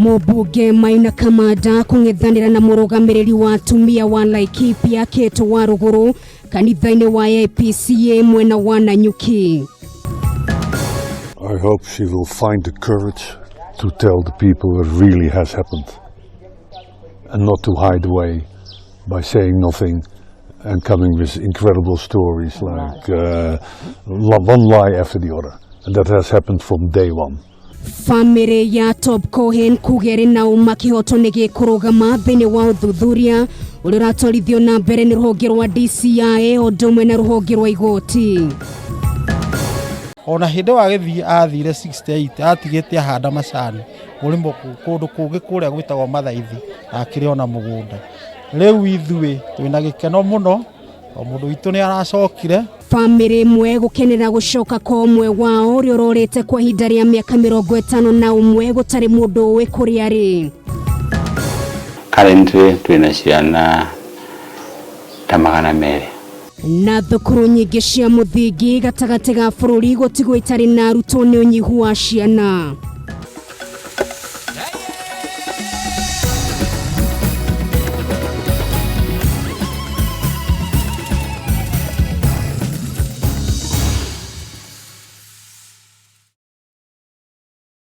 Mũmbunge Maina Kamanda kũng'ethanĩra na mũrũgamĩrĩri wa atumia wa Laikipia Kate Warũgũrũ kanitha-inĩ wa APCA mwena wa Nanyuki. I hope she will find the courage to tell the people what really has happened and not to hide away by saying nothing and coming with incredible stories like one lie after the other. And that has happened from day one. Famĩlĩ ya Tob Cohen kuga ĩrĩ na ũma kĩhoto nĩ gĩkũrũgama thĩinĩ wa ũthuthuria ũrĩa ũratwarithio na mbere nĩ rũhonge rwa DCI o ũndũ ũmwe na rũhonge rwa igoti. Ona hĩndĩ ĩyo agĩthiĩ athire 68 atigĩte ahanda macani mũrĩmo kũndũ kũngĩ kũrĩa gwĩtagwo Mathaithi na akĩrĩ ona mũgũnda. Rĩu ithuĩ twĩna gĩkeno mũno o mũndũ witũ nĩ aracokire. Famĩlĩ ĩmwe gũkenera gũcoka kwa ũmwe wao ũrĩa ũrorĩte kwa ihinda rĩa mĩaka 51 gũtarĩ mũndũ ũĩ kũrĩa arĩ. Currently twĩna ciana ta 200. Na thukuru nyingĩ cia mũthingi gatagatĩ ga bũrũri gũtigwo itarĩ na arutwo nĩ ũnyihu wa ciana.